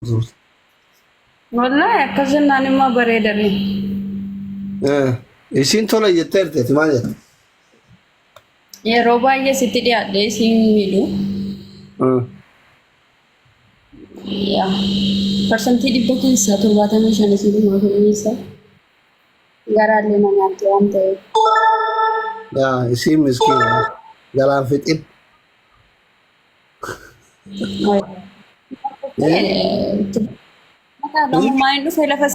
Turte. Wallaahi akkas jennaan immoo bareedame. Isiin tola jetteerti ati maal jette? Yeroo baay'ee sitti dhiyaadhee isiin miidhu. Yaa 100% keessaa 75 isiin kenniisa. Garaallee na nyaatte waan ta'eef. Yaa isiin miskiina jalaan fixin. Ammumaan hin dhufee lafa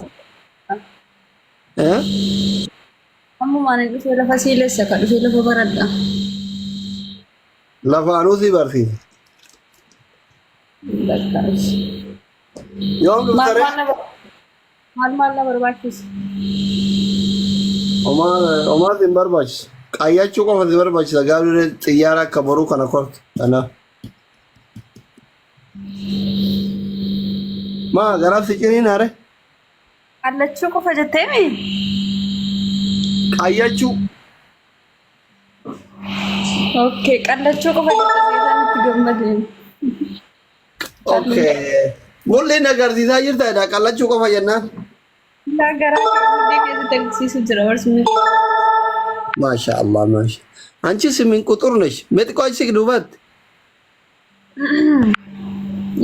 Eh? ammumaan hin dhufee lafa siilessa ka dhufee lafa baradha. Lafaanuu si barsiisa. Bakka. Yoom Maal dhufta ree? maal na maal maal na barbaachisa? Homaa homaa si hin barbaachisu. Qayyachuu qofa si barbaachisa. Gaarii xiyyaara akka boruu kana kortu. Kanaaf. Maa garaaf si ciniinaare? Qallachuu qofa jetteemi? Qayyachuu. Okay, qallachuu qofa jettee seetaan itti gammadeen. Okay. Mul'iin agarsiisaa jirta jedha qallachuu qofa jennaan. Laa garaa kee keessatti agarsiisu jira barsiisni. Maasha Allah maasha. Anchi simin quxur nesh. Mee xiqqoo achi siqi duubatti.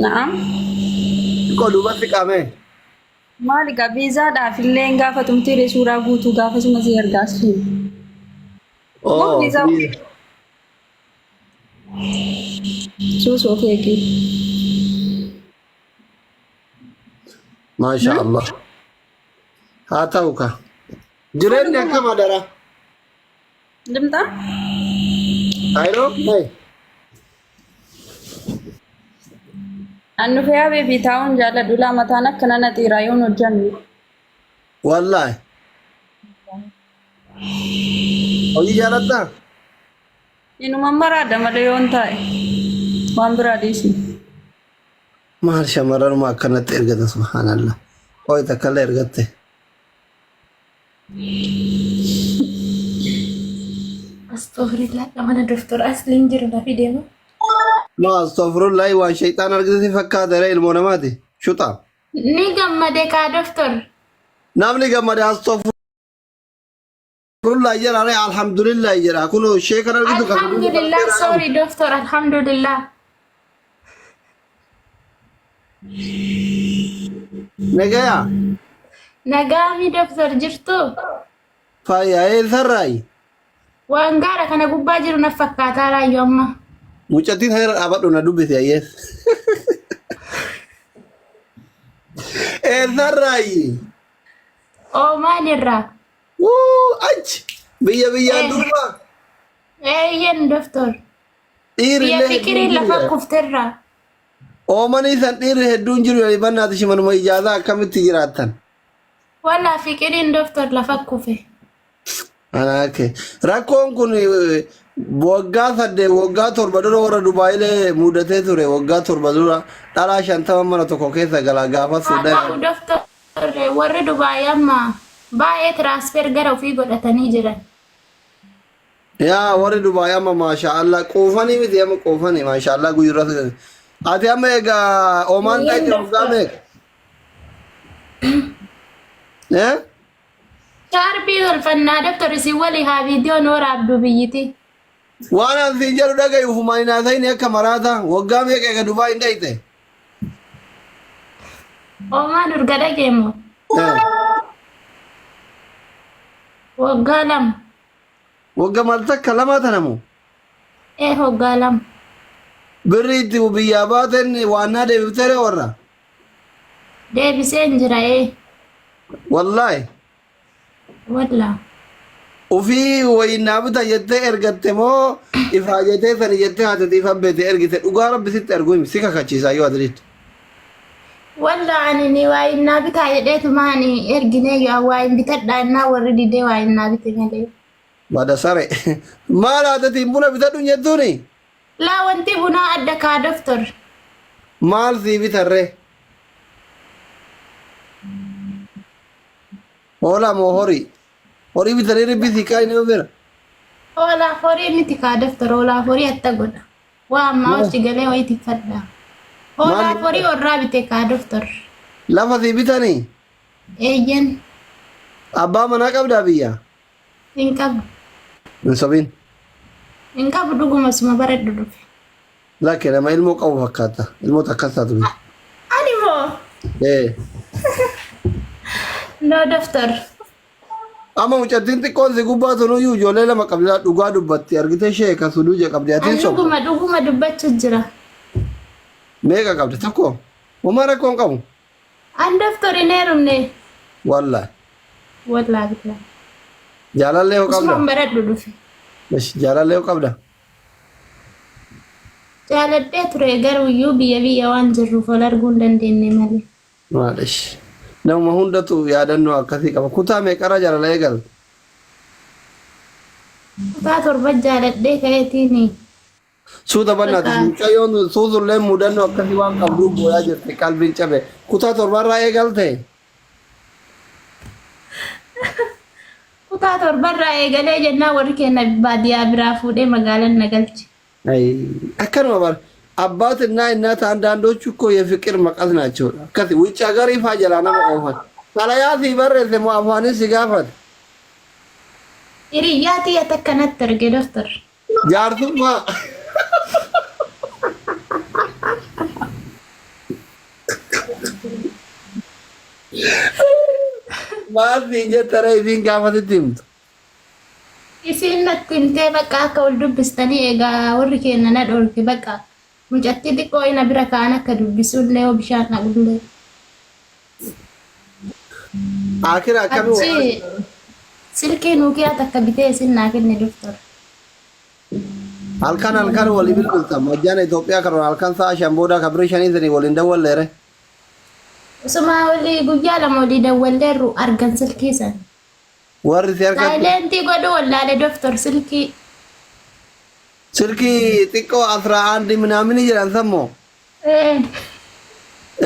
Na'am. Xiqqoo duubatti qaamee. Maali gaa viizaadhaaf illee hin gaafatumti suuraa guutuu gaafasuma si ergaas. Moo Oh, viizaa suusu of eegi. Maasha Allah. Haa ta'u ka. Jireenyi akkam adara? Limxaa? Ayiroo? Hey. An dhufee habiibii taa'uun jaalladhu laa mataan akkana na xiiraa yoon hojjanne. Wallaahi. Hojii jaalattaa? Inuma maraadha malee yoon taa'e. Waan biraa dhiisi. Maal shamarranuma akkanatti ergata subhaanallah. Qoy takkallee ergatte. Astoofirillaa mana doktor Asliin jiru na fide moo? No astaghfirullah waan shayxaan argite si fakkaata ree ilmoo namaati. Shuxa. Ni gammade kaa doktor. Namni gammade astaghfirullah jedha ree alhamdulillah jedha. Kun ishee kan argitu kan Alhamdulillah sorry doktor alhamdulillah. Nagaya. Nagaami doktor jirtu? Fayyaa eessarraayi? Waan gaara kana gubbaa jiru na fakkaataa raayyoo amma. Mucattiin hayra dhaabadhu na dubbisi ayyees. Eessarraayi? Oomaan irraa. Wuu achi biyya biyyaan durbaa Eeyyen doktor. dhiirri Biyya illee fikirii hedduun lafa jiru. kufterraa. Oomanii san dhiirri hedduun jiru jedhanii bannaati shimanuma ijaazaa akkamitti jiraattan. Walaa fikiriin doktor lafa kufe. Anaake rakkoon kun waggaa 8 waggaa 7 dura warra Dubaayilee mudatee ture waggaa 7 dura dhalaa 50 mana tokko keessa gala gaafa Haa suudhaan. ta'u doktor warri Dubaay amma baay'ee transfer gara ofii godhatanii jiran. Yaa warri Dubaay amma maashaa Allah quufanii miti amma quufanii maashaa Allah guyyurra. Ati amma egaa Omaan Eeyyeen dhaqxe waggaa doktor. meeqa? Eh? Shaarbii tolfannaa doktor isin walii haa viidiyoon waraabdu biyyiti. Waan an siin jedhu dhaga'i ufumaan hin haasa'ini akka maraata waggaa meeqa eega Dubaay hin dhayxe? Omaan urga dhageemmo. Eh. Waggaa 2. Wagga mal takka lamaa tana moo? Ee waggaa 2. Birri itti biyyaa baateen waannaa deebifteere warra? Deebiseen jira ee. Wallaahi. Wallaa. Ufii wayiin naa bita jettee ergatte moo ifaa jettee sani jettee haatati ifa beete ergite dhugaa rabbi sitti ergu himi si kakachiisa yoo adriid. Wallaa ani ni waa innaa bitaa jedheetuma ani erginee yoo waa hin bitadhaa innaa warri didee waa innaa bite malee. Bada sare. Maal haatatiin buna bitadhu hin jettuuni? Laa wanti bunaa adda kaa doktor. Maal sii bitarree? Hoolaa moo horii? Horii bitanii ribbii sii kaa'ii nama bira. Hoolaaf horii miti kaa doktor hoolaaf horii atta godha. Waa ammaa achi galee wayii tiffadha. Hoolaa Maal horii warraa bite kaa doktor. Lafa sii bitanii? Eeyyan. Abbaa manaa qabdaa biyya? Hin qabu. Hin sobin. Hin qabu dhuguma suma baradhu dhufe. Lakke nama ilmoo qabu fakkaata. Ilmoo takkas taatu biyya. Ani moo? Ee. No doktor. Amma mucattiin xiqqoon si gubbaa tunuyyuu ijoollee lama qabdi dhugaa dubbatti argite ishee kan suduuja qabdi atiin Ani sobda. dhuguma dhuguma dubbachuu jira. Meeqa qabdi tokko? Homaa rakkoon qabu. An doktor hin heerumne. Wallahi. Wallaa billah. Jaalallee hoo qabda? Usumaan baradhu dhufe. Ish, Jaalallee hoo qabda? Jaaladhee ture garuuyyuu biyya biyya waan jirruuf wal arguu hin dandeenye malee. Maalish. Namuma hundatu yaadannoo akkasii qaba. Kutaa meeqarra jaalala eegalte? Kutaa torba jaaladhee ka'eetiin Suuta bannaati. Bakka Mucayyoon suusullee mudannoo akkasii waan qabduuf booyaa jirti qalbiin cabe. Kutaa torbarraa eegalte? Kutaa torbarraa eegalee jennaan warri keenya baadiyyaa biraa fuudhee magaalaan na galche. Ay, akkanuma bar አባት እና እናት አንዳንዶቹ እኮ የፍቅር መቀስ ናቸው። akkasi ውጭ ሀገር ይፋ ጀላ nama oofan xalayaa sii barreesse moo afaanin si gaafate? Hiriyyaa tiyya takka natti erge doktor. Jaarsummaa maal siin jette ree isiin gaafasitti himtu? Isiin natti himtee bakka akka wal dubbistanii egaa warri keenya na dhoorke bakka mucattii xiqqoo ina bira ka'an akka dubbisullee yoo bishaan dhaqullee. Akira akkamii Achi silkii nuukiyaa takka bitee isin naa kenne doktor. Halkan halkan walii bilbiltan majjaan Itoophiyaa kan halkan sa'a shan booda kabiri shanii sanii waliin dawwalleere. Osuma walii guyyaa lama walii dawwalleerru argan silkii sana. Warri si harkatti Saayilentii godhu wallaale doktor silkii. silkii xiqqoo asra andi ምናምን jedhan sammoo. Ee.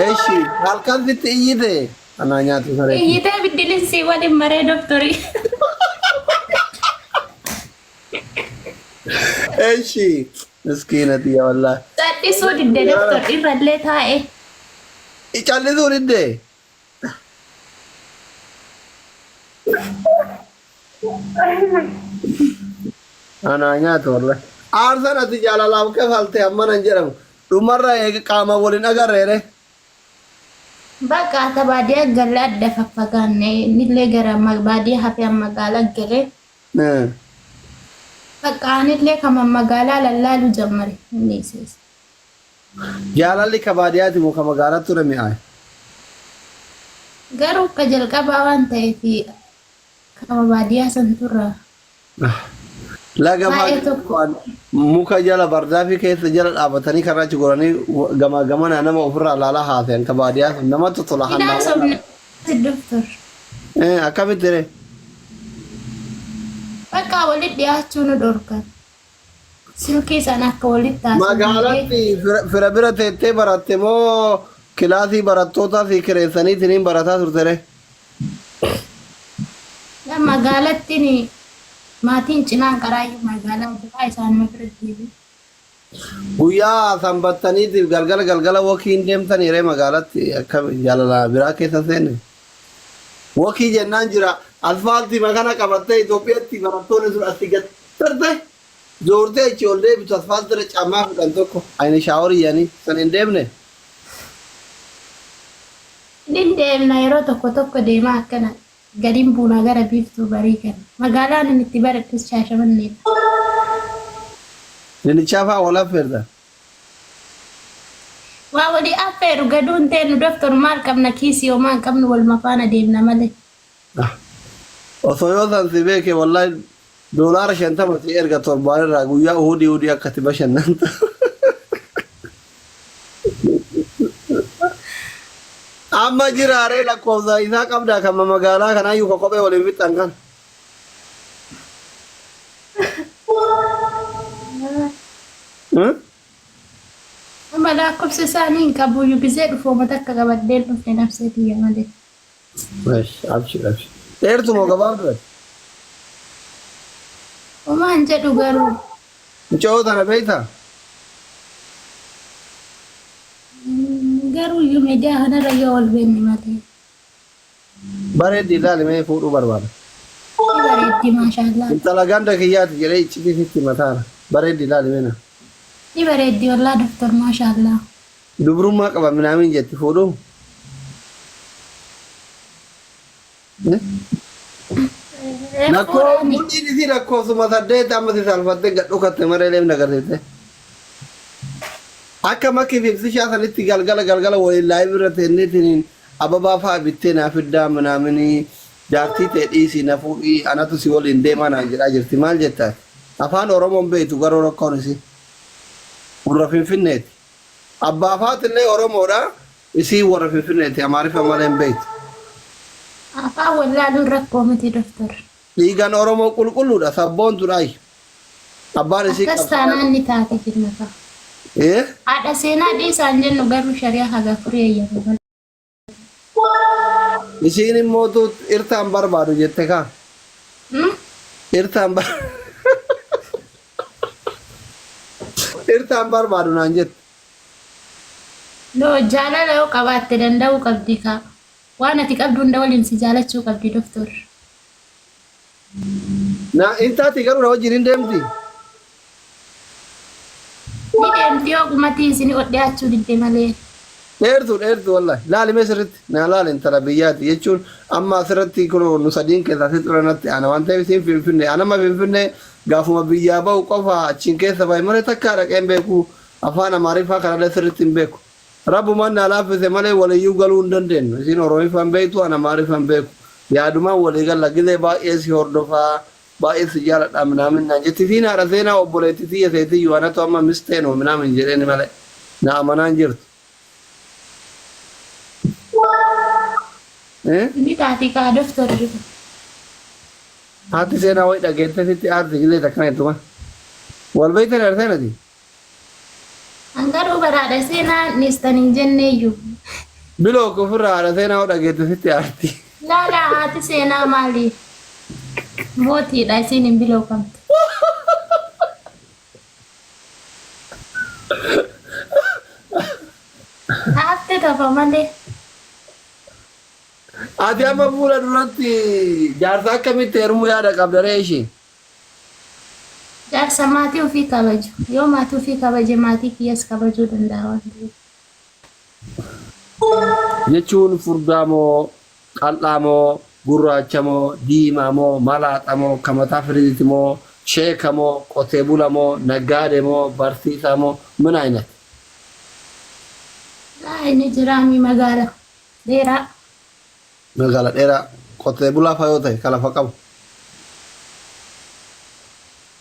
Eshi halkan sitti iyyite anaa nyaatu saree. Iyyitee biddilisii waliin maree doktorii. Eshi miskiina tiyya wallaahi. Callisuu didde doktor irrallee taa'e. Callisuu didde. Anaa nyaatu wallahi. Aarsaan ati jaalalaaf kafalte hammana hin jedhamu. Dhumarra eega qaama waliin agarreere. Bakka ata baadiyyaa galee adda faffagaanne innillee gara baadiyyaa hafee magaalaa galee. Bakka anillee kama magaalaa lallaaluu jammare inni isiis. Jaalalli ka baadiyyaati moo ka magaalaa ture mi'aaye? Garuu akka jalqabaa waan ta'eef kama baadiyyaa san turra. Laga Baay'ee tokko. waan muka jala bardaafii keessa jala dhaabatanii karaa achi goranii gamaa gamana nama ofirraa laalaa haasayan ka baadiyyaa sun namatti tola Hidhaa hannaa. sobne doktor. Akkamitti ree? Bakka walitti dhiyaachuu nu dhorkan. Silkii sana akka walitti haasofnu. Magaalatti fira bira teettee baratte moo kilaasii barattootaa fi kireessaniitiin barataa turte ree? Magaalatti maatiin cinaan qaraayyuu magaalaa jiraa isaan bira deebi'u. Guyyaa sanbattaniitiif galgala galgala wakiin deemtanii ree magaalatti akka jaalala biraa keessa seenne. Wakii jennaan jira asfaaltii makana qabattee Itoophiyaatti barattoonni sun asii gad tarte zoortee achi ol deebitu asfaaltii irra caammaa fudhan tokko ayni shaaworii jedhanii san hin deemne. Nin deemna yeroo tokko tokko deemaa akkana gadiin buunaa gara biiftuu barii kana. Magaalaan inni itti baradhus Shaashamanneedha. Dinnichaa fa'aa wal affeerta. Waa walii affeeru gaduun teennu doktor maal qabna kiisii homaa hin qabnu waluma faana deemna malee. Osoo yoo san si beeke wallahi $50 si erga torbaan irraa guyyaa uhudii uhudii akkati bashannanta. Amma jiraaree lakkoofsa isaa qabdaa kan magaalaa kanaayyuu ka kophee waliin fixan kan. Amma lakkoofsa isaanii hin qabuyyuu gizee dhufu uummata akka qabadheen dhufne nafsee tiyya malee. Abshir abshir. Dheertu moo gabaabduu? Homaa hin jedhu garuu. Mucayoo tana beektaa? Miidiyaa kanarra yoo wal beekne malee. Bareeddi ilaali mee fuudhuu barbaada. Ni bareeddi maashaallah. Intala ganda kiyyaati jedhee iccitii sitti mataara. Bareeddi ilaali mee na. Ni bareeddi wallaa doktor maashaallah. Dubrummaa qaba minaamin jetti fuudhuu. Lakkoo Fuudhaani. mudhiin isii lakkoofsuma 8 amma si saalfattee gad dhokatte maree leemna agarsiifte. Akka makii fi ibsishaa sanitti galgala galgala waliin live irra teenneetiin ababaa fa'a bittee naa fiddaa minaaminii jaartii tee dhiisii na fuudhii anatu si waliin deemaa naan jedhaa jirti maal jetta ati? Afaan Oromoon beektu garuu rakkoon isii. Warra Finfinneeti. Abbaa faatillee Oromoodha Isiin warra Finfinneeti Amaariffa malee hin beektu. Afaan wallaaluun rakkoo miti Doktar. Dhiigan Oromoo qulqulluudha sabboontudhaayyu. Abbaan isii Akkas qabsaa'aa taanaan ni taate jenna kaa. Eh? Haadha seenaa dhiisaa hin jennu garuu shari'aa haga afurii eeyyama malee. Isiin immootu irtaan barbaadu jette kaa. Hmm? Irtaan bar Irtaan barbaadu naan jette. No jaalala yoo qabaatte danda'uu qabdi kaa. Waan ati qabdu hunda waliin si jaalachuu qabdi doktor. Na hin taati garuu na wajjin hin deemti. Ni deemti yoo qumatii isin ol dhiyaachuu didde malee. Dheertu dheertu wallahi. Laali mee sirritti. Na laali intala biyyaati jechuun amma asirratti kun nu sadiin keessaa si xura natti aana waan ta'eef isiin finfinne. Anama finfinne gaafuma biyyaa ba'u qofa achiin keessa bahe malee takkaa dhaqeen beeku. Afaan Amaariffaa kanallee sirriitti hin beeku. Rabbumaan naa laaffise malee waliyyuu galuu hin dandeennu. Isiin Oromiffa hin beektu, an Amaariffa hin beeku. Yaadumaan walii galla. Gizee baay'ee si hordofa, baay'ee si jaaladha minaamin naan jetti. Isiin haadha seenaa obboleetti tiyya seetiyyu anatu amma mistee noo minaamin jedheeni malee na amanaa hin jirtu. Eh? Ni taati kaa doktor. Haati seenaa wayi dhageette sitti aarti gizee takkana jettu kana. Wal beektan haadha seenati? An garuu bara haadha seenaa dhiistan hin jenneeyyu. Bilook ofirraa haadha seenaa hoo dhageette sitti aarti. Laalaa haati seenaa maali? Mootiidha isiin hin bilookamtu. Haafte tafa malee. Ati amma fuula duratti jaarsa akkamitti heerumuu yaada qabda ree ishii? Jaarsa maatii ofii kabaju. Yoo maatii ofii kabaje maatii kiyyas kabajuu danda'a waan ta'eef. Jechuun furdaa moo qal'aa moo gurraacha moo diimaa moo malaaxa moo ka mataa firiziiti moo sheeka moo qotee bula moo naggaade moo barsiisaa moo min aynat? Laa inni jiraamii magaala dheeraa. Magaala dheeraa qotee bulaa faa yoo ta'e ka lafa qabu.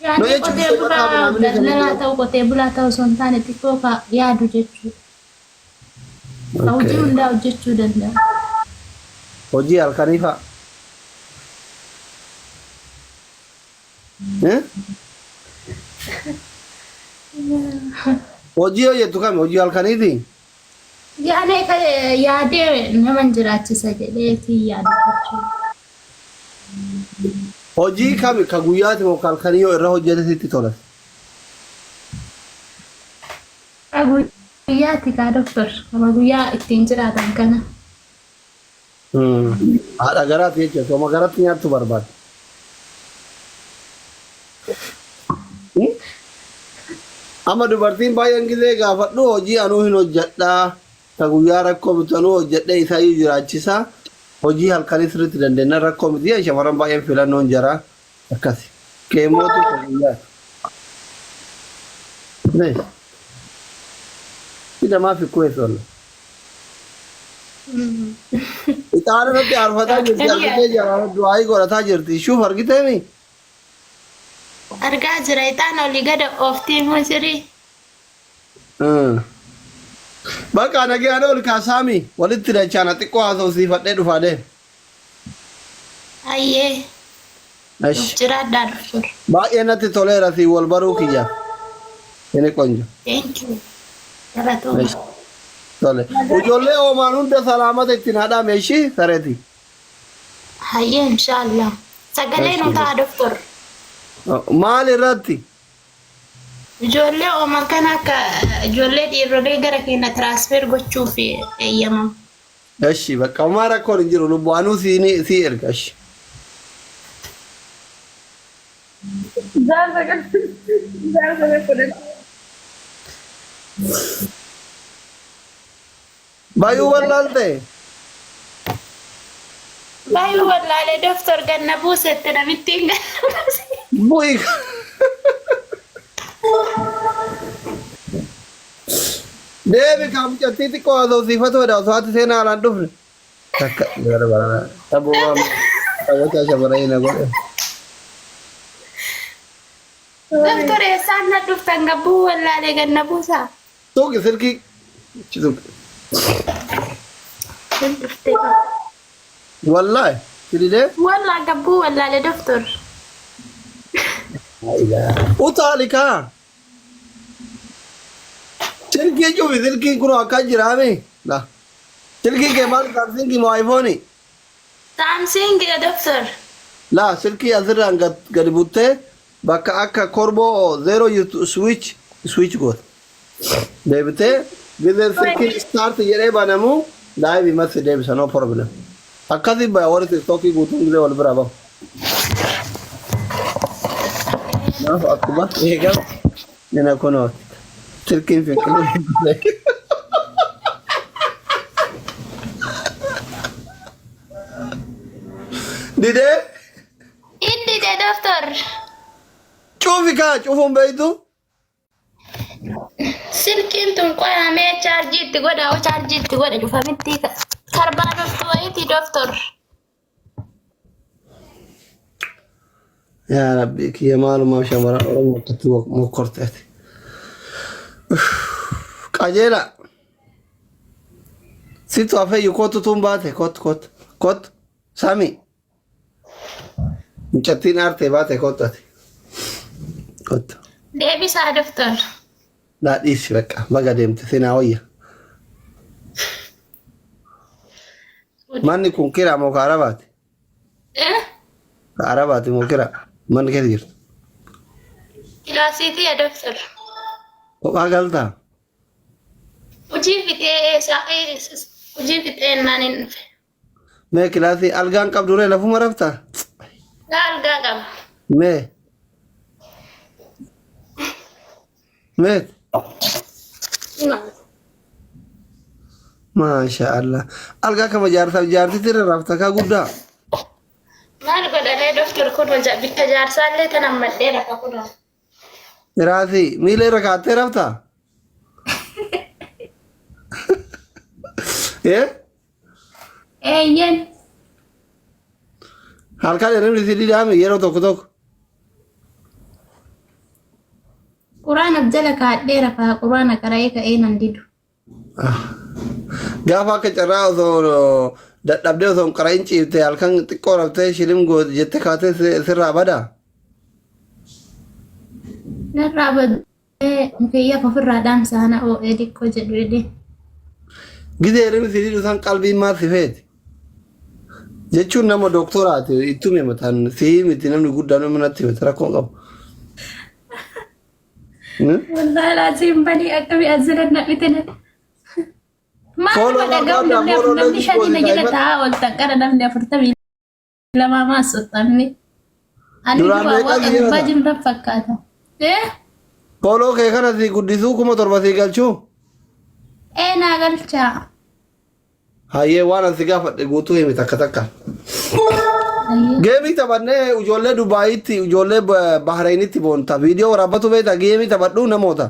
No Yaadni jechuun qotee mataa bulaa minaaminii kan daldalaa jiru. ta'u qotee bulaa ta'u osoo hin taane xiqqoo ka yaadu jechuudha. Ka hojii Okay. hundaa hojjechuu danda'a. Hojii halkanii faa. Eh? Hojii hojjettu kami? Hojii halkaniiti? Yaanee ka yaadee naman jiraachisa jedheetii yaada jechuudha. Hojii kami ka guyyaati moo ka halkanii yoo irra hojjete sitti tola? Ka guyyaati kaa doktor. Kama guyyaa ittiin jiraatan kana. Haadha garaati jechuudha. Sooma garatti nyaattu barbaadda. Amma dubartiin baay'een gizee gaafadhu hojii anuu hin hojjedhaa. Ka guyyaa rakkoo miti anuu hojjedhee isaayyuu jiraachisaa. Hojii halkanii sirriitti dandeenya rakkoo miti jedhan shamarran baay'een filannoon jaraa akkasi. Keemootu ka guyyaati. Nees. Ida maafi kuwees walla. Ixaana irratti aarfataa jirti argitee jara du'aayii godhataa jirti. Shuuf argiteemi? Argaa jira ixaana olii gada ooftii musirii. Bakka nagayaan ol kaasaami walitti dachaana xiqqoo haasofsiifadhee dhufaa deem. Ayyee. Nuuf Eshi. jiraadhaa doktor. Baay'ee natti toleera siin wal baruu kiyyaaf. Ini qonjo. Thank you. Galatooma. Eshi. Tole. Ijoollee oomaan hunda salaamata ittiin haadhaame ishii sareeti. Hayyee inshaallah. Sagalee nu ta'a doktor. Maal irratti? Ijoollee ooman kana akka ijoollee dhiirolee gara keenya transfer gochuuf eeyyamamu. Eshi bakka homaa rakkoon hin jiru lubbu anuu sii sii erga eshi. Jaarsa kan jaarsa kan fudhate. Bayuu wallaalte. Baay'ee wallaalee doktor ganna buusette namittiin ganna buuse. Bu'i. Deebi kaa mucattii xiqqoo haasofsiifatu fedha osoo ati seenaa alaan dhufne. Takka bara bara taboo waan taphachaa shamarranii na godhe. Doktor eessaan na dhuftan gabbuu wallaalee ganna buusaa. Tuqi silkii. Achi tuqi. Dhuftee qaba. Wallaahi. Sididee. Wallaa gabbuu wallaalee doktor. Utaali kaa. Silkii cufi silkiin kun akka jiraame. La. Silkii kee maal Samsung moo iPhone? Samsung doktor. La silkii asirraan gadi buttee bakka akka korboo zeeroo jirtu switch switch goota. Deebitee gizee silkiin start jedhee banamu live masti deebisa no problem. Akkasii baya warri TikTokii guutuun gizee wal biraa bahu. Kanaaf akkuma eegam nina kunooti. Silkiin finqiluu. Didee Inni de doktor. cufi kaa cufuun beektu. Silkiin tun qoyamee chaarjii itti godha oo chaarjii itti godha cufamitti karbaa dhuftu wayiiti doktor. Yaa Rabbi kiyya maalumaaf shamarran Oromoo akkatti mokkorte ati. Qajeela. Situ hafeeyyu kootu tun baate kootu kootu kootu sami. Mucattiin aartee baate kootu ati. Kootu. Deebisaa doktor. Naa dhiisi bakka baga deemte seenaa wayya. Manni kun kiraa moo ka Arabaati? Eh? Ka Arabaati moo kiraa? Manni keessa jirtu. Kilaasiitii yaa doktor. Kophaa galtaa? Hojii fixee hojii fixee naan hin dhufe. Mee kilaasii algaan qabdu ree lafuma raftaa? Laa algaa qaba. Mee. Mee. Maasha Allah. Algaa kama jaarsaaf jaartitti irra rafta kaa guddaa. Maal godhalee doktor kun bikka jaarsaallee tan ammadhee rafa kunoo. Raasii miila irra kaattee raftaa? Ee? Eeyyen. Halkan hirribni si didaame yeroo tokko tokko. Quraana jala kaadhee rafaa quraana qara'ee ka'ee nan didu. Gaafa akka carraa osoo dadhabdee osoo hin qara'in ciifte halkan xiqqoo raftee shilim goote jettee kaatee sirraa badaa? Narraa badee mukeyyaaf ofirraa dhaamsa ana oo'ee xiqqoo jedhu jedhee. Gizee hirribni si didu san qalbiin maal si feeti? Jechuun nama doktoraati ittume mataan si miti namni guddaan nama natti himate rakkoo hin qabu. Wallahi laaziin banii akkamii azziran na bite na. Maal Fooloo godha gam barbaaddaa namni fooloo namni lagi shanii na gooti jala saayima. taa'aa ooltan qara namni 42 maas soxxamne. Ani Duraan du'a meeqa waaqa si gubbaa jedhata? jiru na fakkaata. Eh? Fooloo kee kana si guddisuu 7,000 si galchuu? Ee naa galchaa. Hayyee waan an si gaafadhe guutuu himi takka takka. Hayyee. Geemii taphannee ijoollee Dubaayitti ijoollee Bahreenitti boonta. Viidiyoo waraabbatu beekta geemii taphadhuu namoota.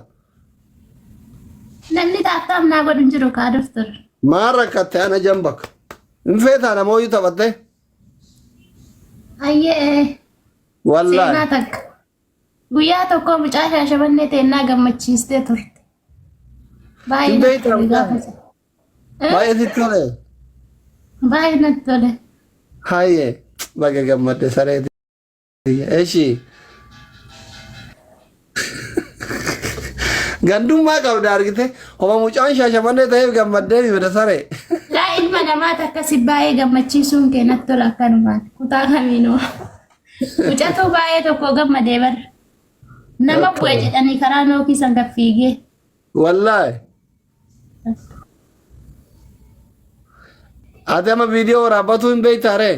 Namni taaptaap naa godhu hin jiru kaa doktor. Maal rakkatte ana jambak. Hin feetaa namooyyuu taphatte. Hayyee seenaa Wallaahi. takka. Guyyaa tokko mucaa shaashamannee teennaa gammachiistee turte. Baay'ee Hin natti beektaa tole mucaa. gaafa sana. Eh? Baay'ee sitti tole. Baay'ee natti tole. Hayyee baga gammadde saree tiyya. Eshi. Gandummaa qabda argite. Homa mucaan shaashamannee ta'eef gammaddee mi saree. Laa ilma namaa akkasi baay'ee gammachiisuun kee natti tola akkanumaan kutaa kamiinuu. Mucatoo baay'ee tokko gammadee bara. Nama bu'e jedhanii karaa nookii san gad fiigee. Wallaahi. Ati amma viidiyoo waraabbatuu hin beektaa ree?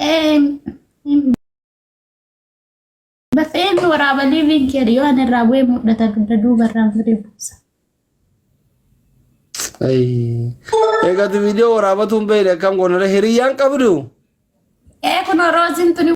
Ee, Bakka eenyu waraaba liiviin kee yoo ani irraa bu'ee mul'ata dugda duuba irraan firii buusa. Egaa ati viidiyoo waraabatu hin beekne akkam goonare hiriyyaan qabdu. Ee kunoo rooziin tuni